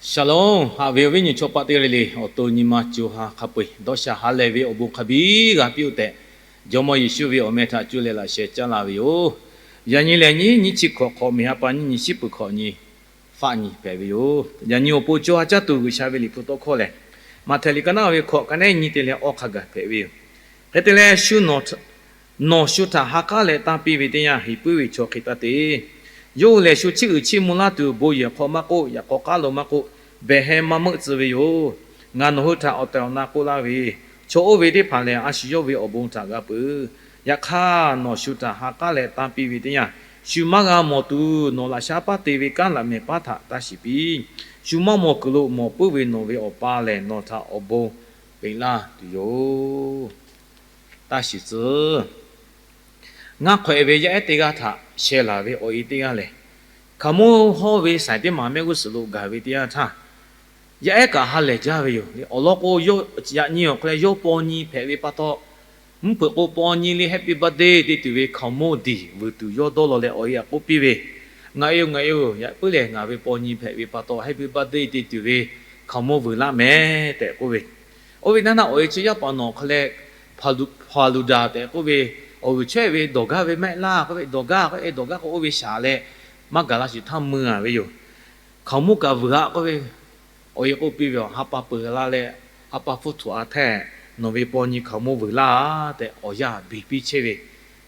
Shalom, haꞈ ve awˬ viˉ nyi chaw paˆ teˇ g'aˇ le le, awˬ to nyi ma co ha hk'a peu-eˬ dawˇ sha ha lehˬ ve awˬ bon hk'a biˇ g'a piˇ-oˆ tehꞈ, Jawˇmawˇ Yeˍsuˆ ve awˬ meh htaꞈ cuˇ leh laꞈ sheh caˉ laˇ ve yoˬ. Yaꞈ nyi lehˬ, nyiˇ nyiˇ chi hkawꞈ hk'awꞈ, miˬ ha pa nyiˇ nyi shiˉ peuˬ hkawꞈ nyi faˆ nyi hpehꞈ ve yoˬ. Yaꞈ nyi awˬ pon co ha caˇ tuˬ G'uiˬsha ve liꞈ hpu tawˇ hkawˇ lehˬ, Maꞈhtehˍ liꞈ ka naˉ ve hkawꞈ ka nehˉ nyi te leh awˇ hk'a gaˬ hpehꞈ ve yoˬ. Hk'e te leh, shu nawˬ htaꞈ, nawˬ shu htaꞈ ha k'aˉ leh tanˇ piˇ ve teˇ yanˇ, heˍ puiˉ ve chaw hk'e taˇ te. Yawˇ hui lehˬ, shu chiˇ uiˍ chiˇ mvuh laˇ tuˬ, bon yehˬ hk'aw maˇ k'oˆ, yaꞈ k'aw k'aˉ lo maˇ k'oˆ, behˬ heh maˇ meuˆ tcuh ve yoˬ. Ngaˬ nawˬ hui htaꞈ awˬ tehˬ awˬ na k'oˆ laˇ ve, chaw oˇ ve teˇ hpaˍ lehˬ, a shu yawˇ ve awˬ bon htaꞈ g'a peuˬ. Yaꞈ hk'aˇ, nawˬ shu htaꞈ ha k'aˉ leh tanˇ piˇ ve teˇ yanˇ, shu maˇ g'a mawˬ tuˬ nawˬ laꞈ sha paˉ te ve kanˉ laꞈ mehˍ paˉ htaꞈ taˇ shiˍ piˇ. Shu mawˇ mawˬ kuiˬ lo mawˬ puiˉ ve nawˬ ve Awˬ pa lehˬ, nawˬ htaꞈ awˬ bon peꞈ laˇ tuˬ yoˬ. Taˇ shiˍ tcuh. Ngaˇ hk'awꞈ-e ve yaˇ ehˉ teˇ g'aˇ htaꞈ sheh laˬ ve awˬ e teˇ g'aˇ lehˬ, hkaoˍmonˇ hawˇ ve saiˍ teˇ maˬ mehˆ g'uˇ suhˍ lo gaˬ ve teˇ yanˇ htaˇ, yaˇ ehˉ kaꞈ ha lehˬ jaˇ ve yoˬ. Awˬ lawn k'o, yaꞈ nyi awˬ hk'aw leh yawˇ paw nyi hpehꞈ ve pa taw, mvuhˇ hpeuꞈ k'o paw nyi le happy birthday te tuˬ ve hkaoˍmonˇ diˬ vuiˬ tuˬ yawˇ dawˇ law leh awˬ e htaꞈ k'oˆ piˇ ve, Ngaˬ e-oˬ, ngaˬ e-oˬ, yaꞈ puiˉ lehˬ ngaˬ ve paw nyi hpehꞈ ve pa taw happy birthday te tuˬ ve hkaoˍmonˇ vuiˬ laˇ mehˍ tehꞈ k'oˆ ve. Oˇ ve naˉ naˉ awˬ e chi yaˇ paˍ nawˬ hk'aw leh hpaˍ luˍ daˍ tehꞈ k'oˆ ve, awˬ g'uiˬ chaweh ve dawˬ gaˇ ve mehˆ laˇ k'oˆ ve, dawˬ gaˇ k'oˆ e, dawˬ gaˇ k'o oˇ ve shaˍ leh maˇ gaˬ la shiˍ htaˇ mui-a ve yoˬ. Hkaoˍmonˇ kaꞈ vuiˬ-a k'oˆ ve, awˬ e k'oˆ piˇ ve, Ha pa peuˬ la leh, ha pa hpfuhˇ htoꞈ-a hteˇ, nawˬ ve paw nyi hkaoˍmonˇ vuiˬ laˇ tehꞈ awˬ yanˇ beˬ piˇ chehˇ ve.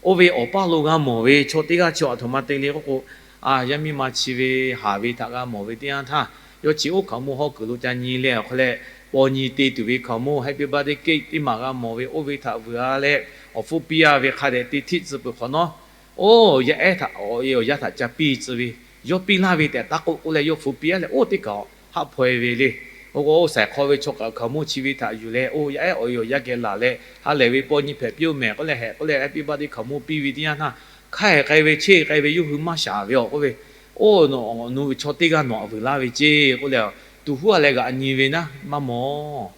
Oˇ ve awˬ paˇ lo g'a mawˬ ve chaw teˇ g'aˇ chi aˬ htoꞈ ma te le k'oˆ k'o, a, yaˇ miˇ ma chi ve haˍ ve htaꞈ g'a mawˬ ve teˇ yanˇ htaˇ, yawˇ chi oˇ hkaoˍmonˇ hawˇ kuiˬ lo ca nyi leh awˬ hk'aw leh paw nyi te tuˬ ve hkaoˍmonˇ happy birthday cake teˇ maˬ g'a mawˬ ve oˇ ve htaꞈ vuiˬ-a leh, awˬ hpfuhˇ piˇ-a ve hk'a dehꞈ te htiˆ tcuh peuˬ hk'awꞈ nawˉ, oˇ yaˇ ehˉ htaꞈ awˬ e awˬ yanˇ htaꞈ ca piˇ tcuh ve, yawˇ piˇ laˇ ve tehꞈ taˇ k'oˆ k'oˆ leh yawˇ hpfuhˇ piˇ-a leh oˇ teˇ kaꞈ haˆ hpaw-e ve le. Oˇ k'o, oˇ saiˍ hk'aw ve chaw kaꞈ hkaoˍmonˇ chi ve htaꞈ yuˬ leh, oˇ yaˇ ehˉ awˬ e awˬ yanˇ geh laˬ leh ha lehˬ ve paw nyi hpehꞈ piˇ-oˆ mehˍ k'oˆ leh hehꞈ k'oˆ leh happy birthday hkaoˍmonˇ piˇ ve teˇ yanˇ htaˇ, hk'aˇ hehꞈ k'ai ve cheˇ k'ai ve yawˇ hui maˇ shaˍ ve awˬ k'oˆ ve, Oˇ nawˬ nu ve chaw teˇ g'aˇ nawˬ htaꞈ vuiˬ laˇ ve ceˇ k'oˆ leh, tuˬ huˉ-a leh g'aꞈ nyi ve naˉ maˇ mawˬ.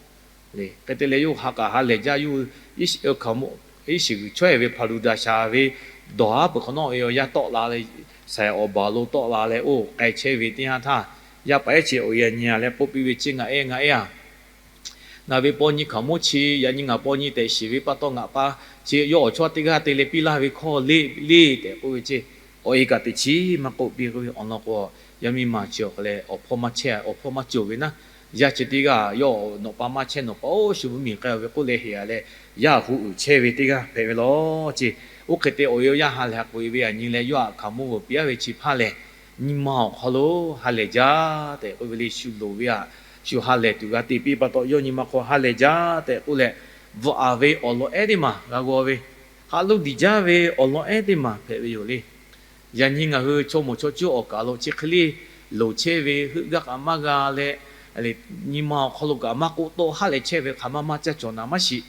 Hk'e te leh yawˇ hui ha kaꞈ ha lehˬ jaˇ, yawˇ hui iˉ shiˍ g'uiˬ chaweh ve hpaˍ luˍ daˍ shaˍ ve dawˬ-a peuˬ hk'awꞈ nawˉ, awˬ e awˬ yanˇ tawˆ la leh, saiˍ awˬ baˬ lo tawˆ la leh oˇ k'ai chehˇ ve teˇ yanˇ htaˇ, yaˇ paˍ ehˉ chi awˬ e awˬ nyi-a leh k'oˆ piˇ ve, Chi ngaˬ e ngaˬ e-a, ngaˬ ve paw nyi hkaoˍmonˇ chi yaꞈ nyi ngaˬ paw nyi tehꞈ shiˍ ve pa taw ngaˬ pa chi yawˇ awˬ chawˇ teˇ g'aˇ te leh piˇ laˇ ve hkawˇ le le tehꞈ k'oˆ ve ceˇ. Awˬ e kaꞈ teꞈ chiˉ maˇ k'oˆ piˇ k'oˆ ve awˬ lawn k'o, yaˇ miˇ ma chi awˬ hk'aw leh awˬ hpawˇ maˇ chehˇ, awˬ hpawˇ maˇ cawˬ ve naˉ, yaˇ chi teˇ g'aˇ yawˇ nawˬ pa maˇ chehˇ nawˬ pa oˇ shu vuˇ miˬ k'ai-a ve k'oˆ leh heꞈ-a leh, yaˇ hu uiˍ chehˇ ve teˇ g'aˇ hpehꞈ ve law ceˇ. Oˇ hk'e te awˬ e awˬ yanˇ ha lehˬ k'oꞈ-e ve yaꞈ nyi leh yawˇ htaꞈ hkaoˍmonˇ vuiˬ piˇ-a ve chi hpaˇ lehˬ, nyi ma awˬ hk'aw lo ha lehˬ jaˇ tehꞈ k'oˆ ve le. Shu loˍ ve htaꞈ shu ha lehˬ tuˬ g'a te piˇ pa taw yawˇ nyi ma hk'aw ha lehˬ jaˇ tehꞈ k'oˆ leh, bvuhꞈ-a ve awˬ lawn ehˉ teˇ maˬ g'a g'aw ve, haꞈ lo diˍ jaˇ ve awˬ lawn ehˉ teˇ maˬ hpehꞈ ve yoˬ le. Yaꞈ nyi ngaˬ hui chaw moˍ chaw cuˇ awˬ kaˍ lo chi hk'e le loˍ chehˇ ve, heuˆ gaˇ kaꞈ maˇ g'a leh, nyi ma awˬ hk'aw lo kaꞈ maˇ k'oˆ tawˆ ha lehˬ chehˇ ve hk'aˬ ma maˇ caˇ cawˬ naˍ maˇ shiˍ.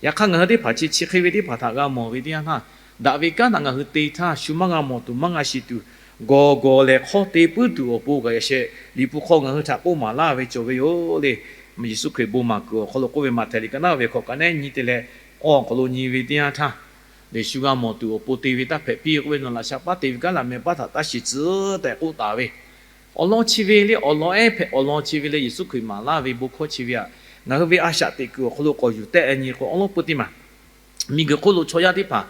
Yaꞈ hk'aˇ ngaˬ hui teˇ hpaˍ chi chi hk'e ve teˇ hpaˍ htaꞈ g'a mawˬ ve teˇ yanˇ htaˇ, daꞈ ve kanˉ htaꞈ ngaˬ hui te htaˇ shu maˇ g'a mawˬ tuˬ maˇ g'a shiˍ tuˬ, gawˬ gawˬ lehˬ hk'awˇ te puiˉ tuˬ awˬ pon kaꞈ yaꞈ sheh Liꞈ hpu hk'aw ngaˬ hui htaꞈ k'oˆ maˍ laˇ ve cawˬ ve yoˬ le. Yeˍsuˆ Hkriꞈ bon maˍ kuiˬ awˬ hk'aw lo k'oˆ ve, Maꞈhtehˍ liꞈ ka naˉ ve hkawꞈ ka nehˉ nyi te leh awˬ hk'aw lo nyi ve teˇ yanˇ htaˇ, lehˬ shu g'a mawˬ tuˬ awˬ pon te ve taˇ hpehꞈ piˇ k'oˆ ve, nawˬ laꞈ sha paˉ te ve kanˉ laꞈ mehˍ paˉ htaꞈ taˇ shiˍ tcuh tehꞈ k'oˆ taˍ ve, awˬ lawn chi ve le, awˬ lawn ehˉ hpehꞈ awˬ lawn chi ve le, Yeˍsuˆ Hkriꞈ maˍ laˇ ve bon hkawˇ chi ve htaꞈ ngaˬ hui ve a shaꞈ teꞈ kuiˬ awˬ hk'aw lo k'awꞈ yuˬ tehˆ nyi k'o, awˬ lawn peu teˇ maˬ miˬguiˬ hk'oˆ lo chaw yaˇ teˇ hpaˍ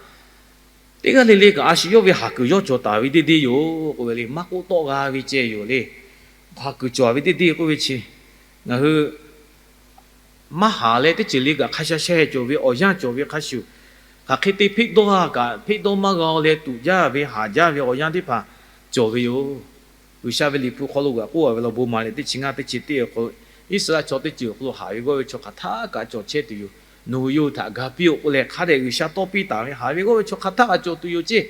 teˇ g'aˇ le le kaꞈ a shu yawˇ ve haˍ kuiˬ yawˇ cawˬ taˍ ve deˇ deˇ yoˬ k'oˆ ve le. Maˇ k'oˆ tawˆ g'a ve ceh yoˬ le. Haˍ kuiˬ cawˬ ve deˇ deˇ k'oˆ ve chi, ngaˬ hui maˇ haˍ leh teˇ ceuˬ le kaꞈ hk'a sha sha cawˬ ve awˬ yanˇ cawˬ ve hk'a shuˍ, hk'aˬ hk'e te hpeˆ dawˇ kaꞈ hpeˆ dawˇ maˇ g'a leh tuꞈ jaˇ ve haˍ jaˇ ve awˬ yanˇ teˇ hpaˍ cawˬ ve yoˬ. G'uiˬsha ve Liꞈ hpu hk'aw lo g'aꞈ k'oˆ-a ve law, bon maˍ leh teˇ chi ngaˇ teˇ chi teˇ awˬ hk'aw lo, Iˉsaˍreˍlaˆ chaw teˇ ceuˬ awˬ hk'aw lo haˍ ve g'awˇ ve chaw hk'aˬ htaˆ kaꞈ cawˬ chehˇ tuˬ yoˬ. Nawˬ hui yawˇ hui htaꞈ ga piˇ-oˆ k'oˆ leh hk'a dehꞈ G'uiˬsha tawˇ piˇ taˍ ve, haˍ ve g'awˇ ve chaw hk'aˬ htaˆ kaꞈ cawˬ tuˬ yoˬ ceˇ,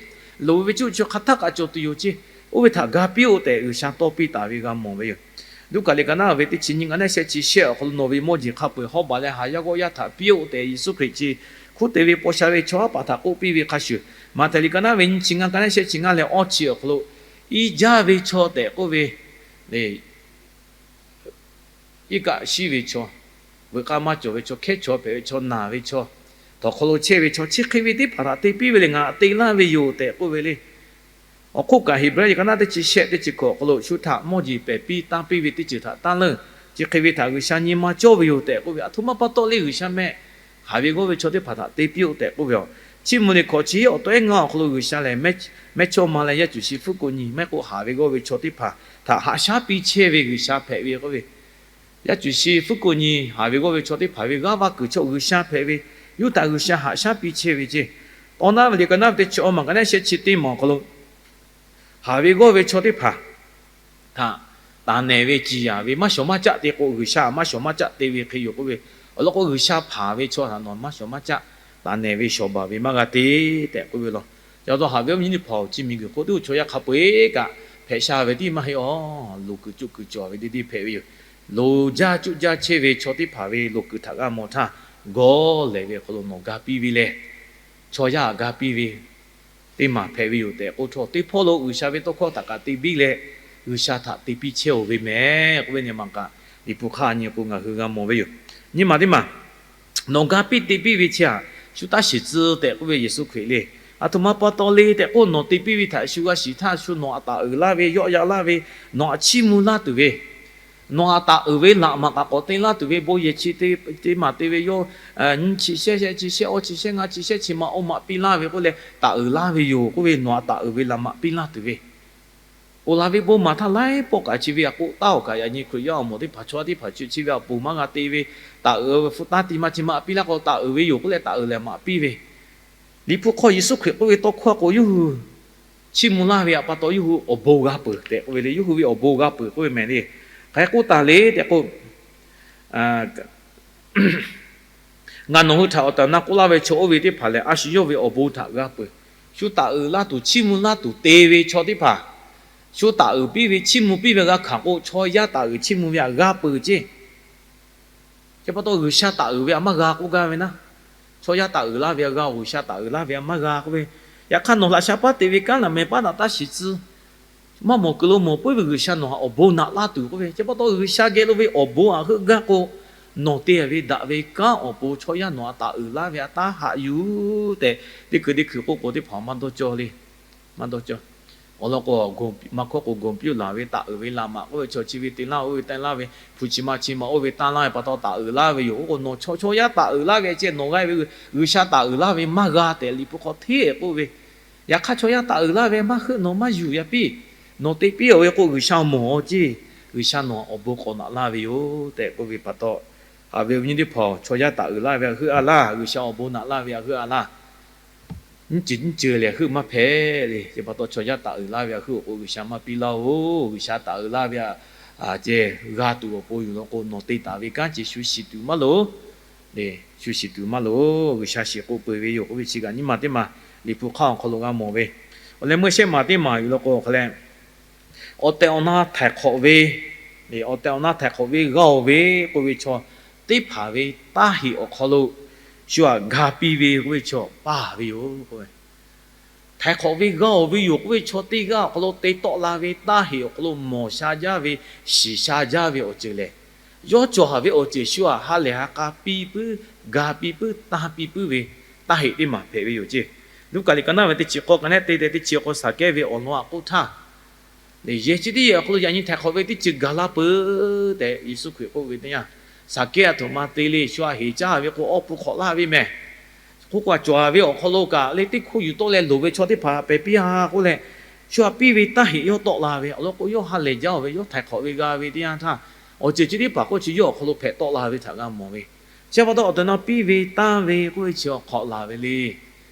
loˍ ve ve cuˇ chaw hk'aˬ htaˆ kaꞈ cawˬ tuˬ yoˬ ceˇ, oˇ ve htaꞈ ga piˇ-oˆ tehꞈ G'uiˬsha tawˇ piˇ taˍ ve g'a mawˬ ve yoˬ. Luˉkaꞈ liꞈ ka naˉ ve teˇ chi nyiˇ ka naˉ shehˆ chi shehˆ awˬ hk'aw lo nawˬ ve mawˇ jeˬ hk'a peu-eˬ hawˉ baˬ leh haˍ yaˇ g'awˇ yaˇ htaꞈ piˇ-oˆ tehꞈ Yeˍsuˆ Hkriꞈ chi hkunˉ te ve paw sha ve chaw haˉ paˍ htaꞈ k'oˆ piˇ ve hk'a shuˍ, Maꞈhtehˍ liꞈ ka naˉ ve nyiˇ chi ngaˇ ka naˉ shehˆ chi ngaˇ leh awˇ chi awˬ hk'aw lo, iˉ jaˇ ve chaw tehꞈ k'oˆ ve, iˉ kaˆ shiˉ ve chaw, veuꞈ k'aˇ maˇ cawˬ ve chaw, hkehˉ chaw hpehꞈ ve chaw, naˬ ve chaw, htawnˍ hk'aw lo chehˇ ve chaw, chi hk'e ve teˇ hpaˍ htaꞈ te piˇ ve le, ngaˬ te laˇ ve yoˬ tehꞈ k'oˆ ve le. Awˬ hk'oˆ kaꞈ, Heˍbrehˇ liꞈ ka naˆ teˇ chi shehˆ teˇ chi hkawꞈ awˬ hk'aw lo, shu htaꞈ mawˇ jeˬ pehˬ piˇ tanˇ piˇ ve teˇ ceuˬ htaꞈ tanˇ leuˇ. Chi hk'e ve htaꞈ G'uiˬsha nyi ma cawˇ ve yoˬ tehꞈ k'oˆ ve, aˬ htoꞈ ma pa taw le G'uiˬsha mehˆ haˍ ve g'awˇ ve chaw teˇ hpaˍ htaꞈ te piˇ-oˆ tehꞈ k'oˆ ve yoˬ. Chiˇ mvuh liꞈ hkawꞈ chi awˬ taw ehˉ ngaˇ awˬ hk'aw lo G'uiˬsha lehˬ, mehˇ chawˇ ma leh yaˇ cuˬ shi fuˉ ko nyi mehˆ k'o haˍ ve g'awˇ ve chaw teˇ hpaˍ htaꞈ haꞈ shaˉ piˇ chehˇ ve G'uiˬsha hpehꞈ ve k'oˆ ve, yaˇ cuˬ shi fuˉ ko nyi haˍ ve g'awˇ ve chaw teˇ hpaˍ ve g'aˇ va kuiˬ chaw G'uiˬsha hpehꞈ ve, yuˇ htaꞈ G'uiˬsha haꞈ shaˉ piˇ chehˇ ve ceˇ. Tawˇ naˉ ve liꞈ ka naˆ ve teˇ chi awˇ maˬ ka naˆ shehˆ chi teˇ maˬ awˬ hk'aw lo, haˍ ve g'awˇ ve chaw teˇ hpaˍ htaꞈ taˍ nehˬ ve ciˍ yanˍ ve maˇ shawˍ maˇ caˆ te k'o, G'uiˬsha maˇ shawˍ maˇ caˆ te ve hk'e yoˬ k'oˆ ve. Awˬ lawn k'o, G'uiˬsha hpanˍ ve chaw htaꞈ nawˬ maˇ shawˍ maˇ caˆ, taˍ nehˬ ve shawˍ baˬ ve maˇ g'a te tehꞈ k'oˆ ve law. Yaꞈ taw haˍ ve awˬ viˉ nyi teˇ hpaˍ-oˬ, chi miˬguiˬ hk'oˆ teˇ g'uˇ chaw yaˇ hk'a peu-eˬ kaꞈ hpehꞈ sha ve tiˉ maˇ heˆ awˬ. Loˍ kuiˬ coˇ kuiˬ cawˬ ve deˇ deˇ hpehꞈ ve yoˬ. Loˍ jaˇ coˇ jaˇ chehˇ ve chaw teˇ hpaˍ ve loˍ kuiˬ htaꞈ g'a mawˬ htaˇ, gawˇ lehˬ ve awˬ hk'aw lo nawˬ ga piˇ ve lehˬ, chaw yaˇ ga piˇ ve teˇ maˬ hpehꞈ ve yoˬ tehꞈ k'oˆ htawˇ, teˇ hpawˇ lo G'uiˬsha ve tawˇ hkawˇ htaꞈ kaꞈ te biˇ leh, G'uiˬsha htaꞈ te piˇ chehˇ-oˬ ve mehˍ k'oˆ ve nyi ma kaꞈ, Liꞈ hpu hk'aˇ nyi k'o ngaˬ hui g'a mawˬ ve yoˬ. Nyi ma teˇ maˬ, nawˬ ga piˇ te piˇ ve chi htaꞈ shu taˇ shiˍ tcuh tehꞈ k'oˆ ve Yeˍsuˆ Hkriꞈ le. Aˬ htoꞈ ma pa taw le tehꞈ k'oˆ, nawˬ te piˇ ve htaꞈ shu g'a shiˍ htaˇ, shu nawˬ htaꞈ taˍ uiˍ laˇ ve, yawˆ yaꞈ laˇ ve, nawˬ htaꞈ chiˇ mvuh laˇ tuˬ ve, nawˬ htaꞈ taˍ uiˍ ve laꞈ maꞈ k'aꞈ k'awꞈ te laˇ tuˬ ve, bon yehˬ chi te maˬ te ve yawˇ nyiˇ chi shehˆ, shehˆ chi shehˆ, awˇ chi shehˆ, ngaˇ chi shehˆ chi ma oˇ maꞈ piˇ laˇ ve k'oˆ leh taˍ uiˍ laˇ ve yoˬ k'oˆ ve, nawˬ htaꞈ taˍ uiˍ ve laꞈ maꞈ piˇ laˇ tuˬ ve, oˬ laˬ ve bon maˬ htaˇ laiˉ pawˆ kaꞈ chi ve aꞈ k'oˆ taˉ-oˬ kaꞈ, yaꞈ nyi Hkriꞈ yaˇ awˬ moˍ teˇ hpaˍ chaw teˇ hpaˍ chi ve aˬ poˍ maˇ g'a te ve, taˍ uiˍ ve hpu taˇ ti ma chi maꞈ piˇ laˇ k'o, taˍ uiˍ ve yoˬ k'oˆ leh taˍ uiˍ leh maꞈ piˇ ve, Liꞈ hpu hk'aw Yeˍsuˆ Hkriꞈ k'oˆ ve tawˇ hkawˇ k'o, yawˇ hui chiˇ mvuh laˇ ve htaꞈ pa taw yawˇ hui awˬ bon g'a peuˬ tehꞈ k'oˆ ve le. Yawˇ hui ve awˬ bon g'a peuˬ k'oˆ ve mehˍ le. Hk'aˬ hk'e k'oˆ taˍ le tehꞈ k'o, ngaˬ nawˬ hui htaꞈ awˬ tehˬ awˬ na k'oˆ laˇ ve chaw oˇ ve teˇ hpaˍ lehˬ, a shu yawˇ ve awˬ bon htaꞈ g'a peuˬ. Shu taˍ uiˍ laˇ tuˬ, chiˇ mvuh laˇ tuˬ te ve chaw teˇ hpaˍ, shu taˍ uiˍ piˇ ve chiˇ mvuh piˇ ve g'a hkanˍ k'o, chaw yaˇ taˍ uiˍ chiˇ mvuh ve htaꞈ g'a peuˬ ceˇ. Chi pa taw G'uiˬsha taˍ uiˍ ve htaꞈ maˇ g'a k'oˆ gaˇ ve naˉ, chaw yaˇ taˍ uiˍ laˇ ve htaꞈ g'a, G'uiˬsha taˍ uiˍ laˇ ve htaꞈ maˇ g'a k'oˆ ve. Yaꞈ hk'aˇ nawˬ laꞈ sha paˉ te ve kanˉ laꞈ meh paˉ htaꞈ taˇ shiˍ tcuh. Maˇ mawˬ kuiˬ lo mawˬ puiˉ ve G'uiˬsha nawˬ htaꞈ awˬ bon naꞈ laˇ tuˬ k'oˆ ve. Chi pa taw G'uiˬsha geh lo ve awˬ bon htaꞈ heuˆ gaˇ k'o, nawˬ te ve daꞈ ve kanˉ awˬ pon chaw yaˇ nawˬ htaꞈ taˍ uiˍ laˇ ve htaꞈ taˇ haꞈ yuˬ tehꞈ, teˇ hkui teˇ hkui k'oˆ k'o teˇ hpaˍ maˇ dawˇ cawˇ le. Maˇ dawˇ cawˇ. Awˬ lawn k'o, maˇ hkawˇ k'o, gawˬ piˇ laˬ ve taˍ uiˍ ve laꞈ maꞈ k'oˆ ve chaw chi ve te laˇ oˇ ve te laˇ ve, hpu chi ma chi ma oˇ ve tanˇ laˇ ve pa taw taˍ uiˍ laˇ ve yoˬ. Oˇ k'o nawˬ chaw chaw yaˇ taˍ uiˍ laˇ ve ceh nawˬ g'a ve G'uiˬsha taˍ uiˍ laˇ ve maˇ g'a tehꞈ Liꞈ hpu hk'aw hteˇ k'oˆ ve. Yaꞈ hk'aˇ chaw yaˇ taˍ uiˍ laˇ ve maˇ heuˆ, nawˬ maˇ yuˬ yaꞈ piˇ. Nawˬ te piˇ-oˬ ve k'o G'uiˬsha mawˬ-aw ceˇ. G'uiˬsha nawˬ awˬ bon k'awꞈ naꞈ laˇ ve yoˬ tehꞈ k'oˆ ve pa taw, haꞈ ve awˬ viˉ nyi teˇ hpaˍ, chaw yaˇ taˍ uiˍ laˇ ve htaꞈ heuˆ-a laˇ, G'uiˬsha awˬ bon naꞈ laˇ ve htaꞈ heuˆ-a laˇ. Nyiˇ ceuˬ nyiˇ ceuˬ lehˬ heuˆ maˇ hpehꞈ le. Chi pa taw chaw yaˇ taˍ uiˍ laˇ ve htaꞈ heuˆ-oˬ k'o G'uiˬsha maˇ piˇ laˇ-oˬ. G'uiˬsha taˍ uiˍ laˇ ve htaꞈ g'a tuˬ awˬ pon yoˬ law k'o, nawˬ te taˍ ve kanˉ ceh shu shiˍ tuˬ maˇ loˍ. Shu shiˍ tuˬ maˇ loˍ. G'uiˬsha shiˍ k'oˆ peuˬ ve yoˬ k'oˆ ve chi kaꞈ nyiˇ maˬ teˇ maˬ Liꞈ hpu hk'aˇ awˬ hk'aw lo g'a mawˬ ve. Awˬ leh meuˇ shehˆ maˬ teˇ maˬ yoˬ law k'o, hk'a leh awˬ tehˬ awˬ na htaiˍ hk'awꞈ ve, awˬ tehˬ awˬ na htaiˍ hk'awꞈ ve g'a-oˬ ve k'oˆ ve chaw teˇ hpaˍ ve taˇ heꞈ awˬ hk'aw lo shu htaꞈ ga piˇ ve k'oˆ ve chaw paˇ ve yoˬ k'o, htaiˍ hk'awꞈ ve g'a-oˬ ve yoˬ k'oˆ ve chaw teˇ g'aˇ awˬ hk'aw lo te tawˆ la ve taˇ heꞈ awˬ hk'aw lo mawˬ sha jaˇ ve, shiˍ sha jaˇ ve awˬ ceuˬ lehˬ, yawˇ cawˬ haˍ ve awˬ ceuˬ shu htaꞈ ha lehˬ ha k'a piˇ puiˉ, ga piˇ puiˉ, tanˇ piˇ puiˉ ve taˇ heꞈ teˇ maˬ hpehꞈ ve yoˬ ceˇ. Luˉkaꞈ liꞈ ka naˆ ve teˇ chi k'awˇ ka naˆ te tehꞈ teˇ chi k'awˇ Saˍkehˇ ve awˬ lawn htaꞈ k'oˆ htaˇ, yehˬ chi teˇ yehˬ awˬ hk'aw lo yaꞈ nyi htaiˍ hk'awꞈ ve teˇ ceuˬ gaˬ la peuˬ tehꞈ Yeˍsuˆ Hkriꞈ k'oˆ ve teˇ yanˇ, Saˍkehˇ aˬ htoꞈ ma te le. Shu htaꞈ heˍ caˇ ve k'o awˇ pun hk'awꞈ laˇ ve mehˍ. Hk'oˆ kaꞈ cawˬ ve awˬ hk'aw lo kaꞈ leh teˇ hkoˇ yuˬ tawˆ leh loˍ ve chaw teˇ hpaˍ hpehꞈ piˇ-a k'oˆ leh, shu htaꞈ piˇ ve taˇ heꞈ yawˇ tawˆ la ve awˬ lawn k'o, yawˇ ha lehˬ jaˇ-oˬ ve, yawˇ htaiˍ hk'awꞈ ve g'a ve teˇ yanˇ htaˇ, awˬ ceuˬ chi teˇ hpaˍ k'oˆ chi yawˇ awˬ hk'aw lo hpehꞈ tawˆ la ve htaꞈ g'a mawˬ ve. Chi pa taw awˬ tehˬ awˬ na piˇ ve taˇ ve k'oˆ ve chi awˬ hk'awꞈ laˬ ve le.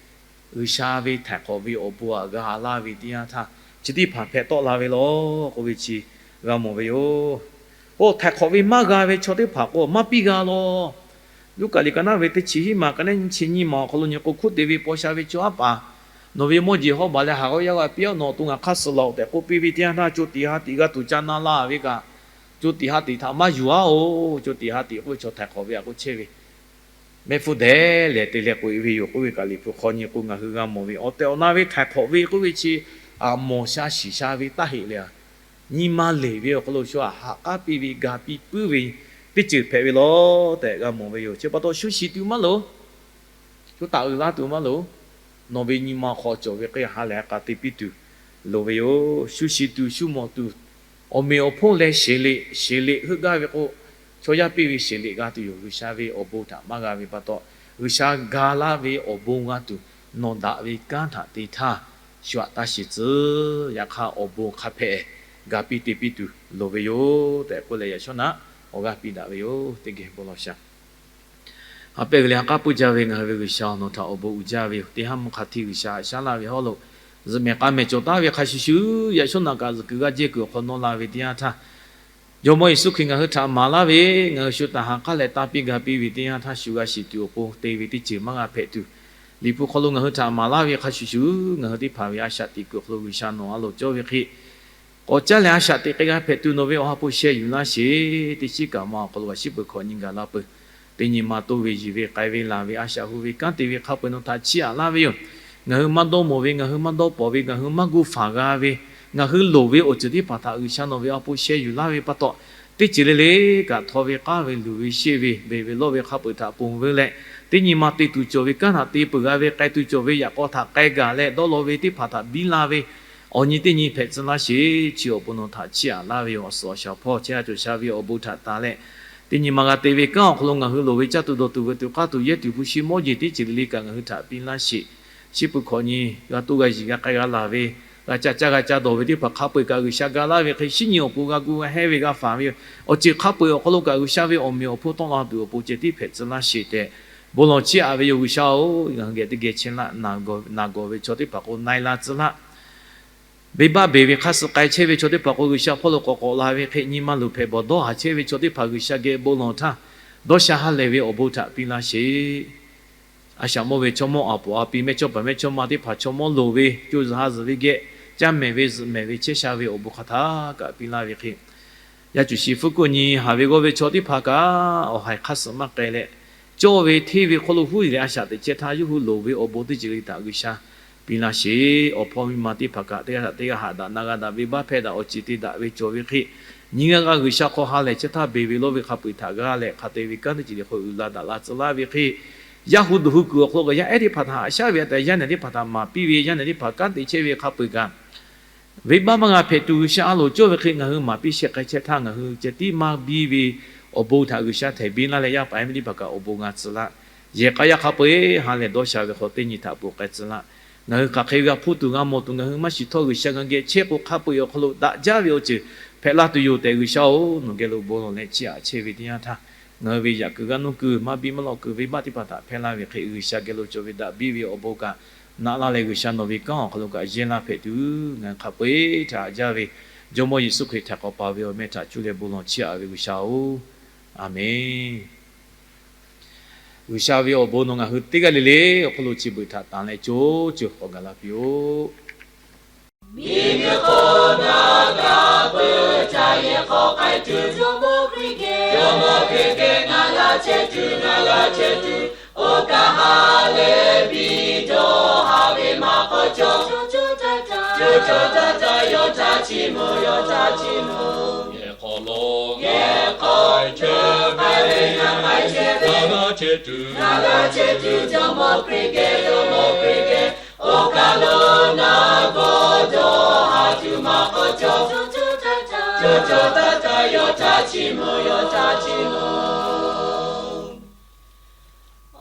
G'uiˬsha ve htaiˍ hk'awꞈ ve awˬ bon htaꞈ g'a laˇ ve teˇ yanˇ htaˇ, chi teˇ hpaˍ hpehꞈ tawˆ la ve law k'oˆ ve chi g'a mawˬ ve yoˬ. Oˇ htaiˍ hk'awꞈ ve maˇ g'a ve chaw teˇ hpaˍ k'o maˇ piˇ g'a law. Luˉkaꞈ liꞈ ka naˆ ve teˇ chi hiˉ maˬ ka naˆ nyiˇ chi nyiˇ maˬ awˬ hk'aw lo nyi k'o, hkuˆ te ve paw sha ve chaw aˉ paˍ, nawˬ ve mawˇ jeˬ hawˉ baˬ leh haˍ g'awˇ yaˇ g'a piˇ-aw. Nawˬ awˬ to ngaˬ hk'aˇ suh laˬ-oꞈ tehꞈ k'oˆ piˇ ve teˇ yanˇ htaˇ, co tiꞈ ha tiꞈ g'a tuˬ ca na la ve kaꞈ, co tiꞈ ha tiꞈ htaꞈ maˇ yuˬ-aˬ-oˬ. Co tiꞈ ha tiꞈ k'oˆ ve chaw htaiˍ hk'awꞈ ve htaꞈ k'oˆ chehˇ ve, mehˆ hpfuhˇ dehꞈ lehˬ te leh k'oꞈ-e ve yoˬ k'oˆ ve kaꞈ Liꞈ hpu hk'aw nyi k'o ngaˬ hui g'a mawˬ ve. Awˬ tehˬ awˬ na ve htaiˍ hk'awꞈ ve k'oˆ ve chi, a, mawˬ sha shiˍ sha ve taˇ heˆ leh, nyi ma leˬ ve awˬ hk'aw lo shu htaꞈ ha k'aˉ piˇ ve, ga piˇ puiˉ ve teˇ ceuˬ hpehꞈ ve law tehꞈ g'a mawˬ ve yoˬ. Chi pa taw shu shiˍ tuˬ maˇ loˍ. Shu taˍ uiˍ laˇ tuˬ maˇ loˍ. Nawˬ ve nyi ma hk'aw cawˬ ve hk'e ha lehˬ ha k'a te piˇ tuˬ, loˍ ve yoˬ. Shu shiˍ tuˬ shu mawˬ tuˬ, awˬ meꞈ awˬ hponˇ leh sheˍ liꞈ, sheˍ liꞈ heuˆ gaˇ ve k'o, chaw yaˇ piˇ ve sheˍ liꞈ g'a tuˬ yoˬ. G'uiˬsha ve awˬ bon htaꞈ maˇ g'a ve pa taw, G'uiˬsha ga laˇ ve awˬ bon g'a tuˬ, nawˬ daꞈ ve kanˉ htaꞈ te htaˇ, shu aꞈ taˇ shiˍ tcuh. Yaꞈ hk'aˇ, awˬ bon hk'a hpehꞈ ga piˇ te piˇ tuˬ loˍ ve yoˬ tehꞈ k'oˆ leh, yaꞈ shawˉ naꞈ awˬ g'aˇ piˇ daꞈ ve yoˬ. Teˇ geh bon lawˬ shaˍ. Ha pehˇ g'uiˬ leh ha k'aˉ puiˉ jaˇ ve ngaˬ hui ve G'uiˬsha, nawˬ htaꞈ awˬ bon uiˍ jaˇ ve yoˬ. Teˇ haˉ mvuhˇ hk'a htiˇ G'uiˬsha haꞈ shaˉ laˇ ve hawˉ lo, zuhꞈ mehˍ k'a mehˍ cawˬ taˉ ve hk'a shuˍ shuˍ, yaꞈ shawˉ naꞈ kaꞈ zuhꞈ kuiˬ g'aˇ jehˇ kuiˬ awˬ hk'aw nawˇ la ve teˇ yanˇ htaˇ, Jawˇmawˇ Yeˍsuˆ Hkriꞈ ngaˬ hui htaꞈ maˍ laˇ ve, ngaˬ hui shu htaꞈ ha k'aˉ leh tanˇ piˇ ga piˇ ve teˇ yanˇ htaˇ, shu g'a shiˍ tuˬ awˬ pon te ve teˇ ceuˬ maˇ g'a hpehꞈ tuˬ, Liꞈ hpu hk'aw lo ngaˬ hui htaꞈ maˍ laˇ ve hk'a shuˍ shuˍ, ngaˬ hui teˇ hpaˍ ve a shaꞈ teꞈ kuiˬ awˬ hk'aw lo G'uiˬsha nawˬ a loˍ cawˇ ve hk'e, k'awꞈ caˇ leh a shaꞈ teꞈ k'ai g'a hpehꞈ tuˬ nawˬ ve awˬ ha hpu sheh yuˬ laˇ sheˍ. Teˇ shiˉ kaꞈ ma awˬ hk'aw lo g'a shiˉ peuˬ hkawꞈ nyi gaˬ la peuˬ. Teˇ nyi ma toˇ ve yiˬ ve k'ai ve laˬ ve a shaꞈ hu ve kanˉ te ve hk'a peu-eˬ nawˬ htaꞈ chiˇ aꞈ laˇ ve yoˬ. Ngaˬ hui maˇ dawˇ mawˬ ve, ngaˬ hui maˇ dawˇ pawˍ ve, ngaˬ hui maˇ gu faˍ g'a ve, ngaˬ hui loˍ ve awˬ ceuˬ teˇ hpaˍ htaꞈ G'uiˬsha nawˬ ve awˬ ha hpu sheh yuˬ laˇ ve pa taw, teˇ ceuˬ le le kaꞈ htaw ve k'aˉ ve luˬ ve sheˆ ve beˬ ve lawˇ ve hk'a peu-eˬ htaꞈ ponˬ veu leh, teˇ nyi ma te tuˬ cawˬ ve kanˉ htaꞈ te peuˬ g'a ve, k'ai tuˬ cawˬ ve yaꞈ k'aw htaꞈ k'ai gaˬ leh dawˇ law ve teˇ hpaˍ htaꞈ biˇ la ve, awˬ nyi teˇ nyi hpehꞈ tcuh laˇ sheˍ. Chi awˬ pon nawˬ htaꞈ chiˇ aꞈ laˇ ve yoˬ. Awˬ suhˍ awˬ shaˍ hpawˇ chehˇ sha cawˬ sha ve awˬ bon htaꞈ tanˬ leh, teˇ nyi ma g'a te ve kanˉ awˬ hk'aw lo ngaˬ hui loˍ ve caˇ tuˬ dawˬ tuˬ veuꞈ tuˬ k'aˇ tuˬ yehˇ tuˬ hpu shi mawˇ jeˬ teˇ ceuˬ le le kaꞈ ngaˬ hui htaꞈ piˇ laˇ sheˍ. Shiˉ peuˬ hkawꞈ nyi g'a toˇ g'a yiˬ g'a k'ai g'a laˬ ve, g'a ca caˇ g'a ca dawˬ ve teˇ hpaˍ hk'a peu-eˬ kaꞈ G'uiˬsha ga laˇ ve hk'e, shinˉ nyi awˬ pon g'a gu g'a hehnˇ ve g'a faˍ ve, awˬ ceuˬ hk'a peu-eˬ awˬ hk'aw lo kaꞈ G'uiˬsha ve awˬ meꞈ awˬ hponˇ tawˆ la tuˬ awˬ pon ceh tiˉ hpehꞈ tcuh laˇ sheˍ tehꞈ, bon lawˬ chiˇ aꞈ ve yoˬ. G'uiˬsha-oˬ, ngaˬ hui geh teˇ geh chehˇ laˇ. Naˬ gawˬ ve chaw teˇ hpaˍ k'o na-e la tcuh laˇ. Venˇbaˆ beˬ ve hk'a suh k'ai chehˇ ve chaw teˇ hpaˍ k'o, G'uiˬsha hpawˇ lo k'awꞈ k'awꞈ la ve hk'e, nyi ma luˬ hpehꞈ bawˬ dawˇ haˍ chehˇ ve chaw teˇ hpaˍ G'uiˬsha geh bon lawˬ htaˇ, dawˇ sha ha lehˬ ve awˬ bon htaꞈ piˇ laˇ sheˍ. A shaꞈ mawˇ ve chaw mawˇ aˬ poˍ aˬ pi mehˇchawˇpaˍ mehˇchawˇma teˇ hpaˍ chaw mawˇ loˍ ve co zuhˬ ha zuhˬ ve geh, caˇ mehˍ ve zuhꞈ mehˍ ve chehˇ sha ve awˬ bon hk'a htaꞈ kaꞈ piˇ laˇ ve hk'e, yaˇ cuˬ shi fuˉ kuˆ nyi haˍ ve g'awˇ ve chaw teˇ hpaˍ kaꞈ awˬ haiˬ hk'aˇ suh maˇ k'ai leh, cawˇ ve hteˇ ve hk'aw lo huˉ leh a shaꞈ teꞈ chehˇ htaˇ, yawˇ hui loˍ ve awˬ bon teˇ ceuˬ le htaꞈ G'uiˬsha piˇ laˇ sheˍ. Awˬ hpawˇ miˇ ma teˇ hpaˍ kaꞈ teˇ g'aˇ htaꞈ teˇ g'aˇ haꞈ daꞈ na g'a daꞈ, venˇbaˆ hpehˇ daꞈ, awˬ ceˬ te daꞈ ve cawˬ ve hk'e, nyi g'aˇ g'aˇ G'uiˬsha hk'aw ha lehˬ chehˇ htaˇ, beˬ ve lawˇ ve hk'a peu-eˬ htaꞈ g'a leh hk'a te ve kanˉ teˇ ceuˬ le hk'aw uiˍ la daꞈ la tcuh laˇ ve hk'e, yaˇ hu duˬ hu kuiˬ awˬ hk'aw lo kaꞈ yaˇ ehˉ teˇ hpaˍ htaꞈ haꞈ shaˉ ve a tehꞈ, yaˇ nehˬ teˇ hpaˍ htaꞈ maˍ piˇ ve, yaˇ nehˬ teˇ hpaˍ kanˉ te chehˇ ve hk'a peu-eˬ kaꞈ, venˇbaˆ maˇ g'a hpehꞈ tuˬ G'uiˬsha a loˍ cawˇ ve hk'e, ngaˬ hui maˍ piˇ shehˆ k'ai chehˇ htaˇ, ngaˬ hui ceh tiˉ maˇ biˇ ve awˬ bon htaꞈ G'uiˬsha htehꞈ biˇ laˇ leh, yaˇ paˍ yaˇ miˇ teˇ hpaˍ kaꞈ awˬ bon g'a tcuh laˇ. Yehˬ k'a yaˇ hk'a peu-eˬ ha lehˬ dawˇ sha ve hk'aw teˇ nyi htaꞈ ponˬ k'ai tcuh laˇ. Ngaˬ hui hk'aˬ hk'e g'a hpuˇ tuˬ g'a mawˬ tuˬ ngaˬ hui maˇ shiˍ htawˇ, G'uiˬsha ngaˬ hui geh chehˇ k'o, hk'a peu-eˬ awˬ hk'aw lo daꞈ jaˇ ve awˬ ceuˬ hpehꞈ laˇ tuˬ yoˬ tehꞈ, G'uiˬsha-oˬ, nawˬ geh lo bon lawˬ leh chiˇ aꞈ chehˇ ve teˇ yanˇ htaˇ, ngaˬ hui ve yaꞈ kuiˬ g'aˇ nuˇ kuiˬ maˇ biˇ maˇ lawꞈ kuiˬ venˇbaˆ teˇ hpaˍ htaꞈ hpehˇ laˇ ve hk'e, G'uiˬsha geh lo cawˬ ve daꞈ biˇ ve awˬ bon kaꞈ naꞈ laˇ leh, G'uiˬsha nawˬ ve kanˉ awˬ hk'aw lo kaꞈ yehˇ laˇ hpehꞈ tuˬ, ngaˬ hui hk'a peu-eˬ htaꞈ haꞈ jaˇ ve Jawˇmawˇ Yeˍsuˆ Hkriꞈ htaꞈ k'awꞈ paˍ ve awˬ meh htaꞈ cuˇ leh bon lawˬ chiˇ aꞈ ve G'uiˬsha-oˬ, Aˍmenˬ. G'uiˬsha ve awˬ bon nawˬ ngaˬ hui teˇ g'aˇ le le awˬ hk'aw lo chi beuꞈ htaꞈ tanˬ leh co co k'awꞈ gaˬ la piˇ-oˆ. Miˬguiˬ hk'oˆ na g'a peuˬ htaˇ, yehˬ hk'aw k'ai tuˬ Jawˇmawˇ Hkriꞈ geh, Jawˇmawˇ Hkriꞈ geh ngaˬ la chehˇ tuˬ, ngaˬ la chehˇ tuˬ, oˇ kaꞈ ha lehˬ biˇ dawˇ haˍ ve maˇ k'awꞈ cawˬ. Caˇ caˇ taˇ taˇ yawˇ htaꞈ chiˇ mvuh, yawˇ htaꞈ chiˇ mvuh. Yehˬ hk'aw lo, yehˬ hk'aw chehˇ k'ai ve, ngaˬ k'ai chehˇ ve, ngaˬ la chehˇ tuˬ, ngaˬ la chehˇ tuˬ, Jawˇmawˇ Hkriꞈ geh, Jawˇmawˇ Hkriꞈ geh, oˇ kaˬ lo na gawˇ dawˇ haˍ tuˬ maˇ k'awꞈ cawˬ. Caˇ caˇ taˇ taˇ yawˇ htaꞈ chiˇ mvuh, yawˇ htaꞈ chiˇ mvuh.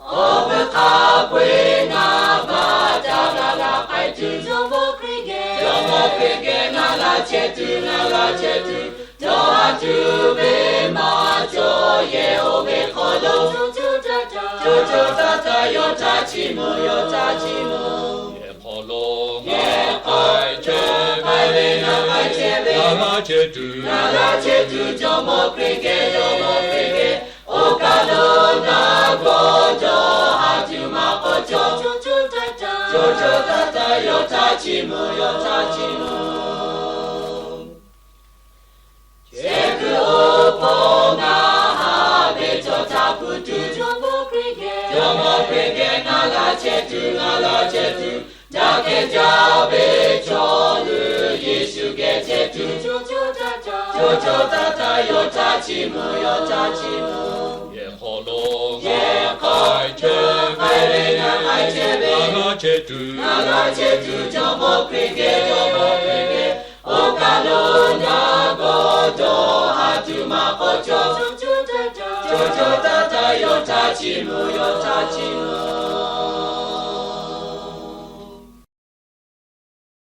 Awˬ pui hk'a peu-eˬ ngaˬ baˬ taˍ g'a g'a k'ai tuˬ, Jawˇmawˇ Hkriꞈ geh, Jawˇmawˇ Hkriꞈ geh ngaˬ la chehˇ tuˬ, ngaˬ la chehˇ tuˬ, dawˇ haˍ tuˬ ve maˇ cawˬ. Yehˬ oˇ ve hk'aw lo, caˇ caˇ taˇ taˇ yawˇ htaꞈ chiˇ mvuh, yawˇ htaꞈ chiˇ mvuh. Yehˬ hk'aw lo, yehˬ hk'aw chehˇ k'ai ve, ngaˬ k'ai chehˇ ve, ngaˬ la chehˇ tuˬ, ngaˬ la chehˇ tuˬ, Jawˇmawˇ Hkriꞈ geh, Jawˇmawˇ Hkriꞈ geh, oˇ kaˬ lo na gawˇ dawˇ haˍ tuˬ maˇ k'awꞈ cawˬ. Caˇ caˇ taˇ taˇ yawˇ htaꞈ chiˇ mvuh, yawˇ htaꞈ chiˇ mvuh. Chehˇ kuiˬ awˬ hpawˇ ngaˬ haꞈ ve chaw htaꞈ hpu tuˬ, Jawˇmawˇ Hkriꞈ geh, Jawˇmawˇ Hkriꞈ geh ngaˬ la chehˇ tuˬ, ngaˬ la chehˇ tuˬ, jaˇ kehˬ jaˇ ve chaw leuˬ Yeˍsuˆ geh chehˇ tuˬ, caˇ caˇ taˇ taˇ yawˇ htaꞈ chiˇ mvuh, yawˇ htaꞈ chiˇ mvuh. Yehˬ hk'aw lo, yehˬ hk'aw chehˇ k'ai ve, ngaˬ k'ai chehˇ ve, ngaˬ chehˇ Tuˬ na g'a chehˇ tuˬ jawˇmawˇ Hkriꞈ geh, jawˇmawˇ Hkriꞈ geh, oˇ kaˬ lo na g'awˇ dawˇ a tuˬ maˇ k'oˆ cawˬ. Cawˬ cawˬ taˇ taˇ yawˇ htaꞈ chiˇ mvuh, yawˇ htaꞈ chiˇ mvuh.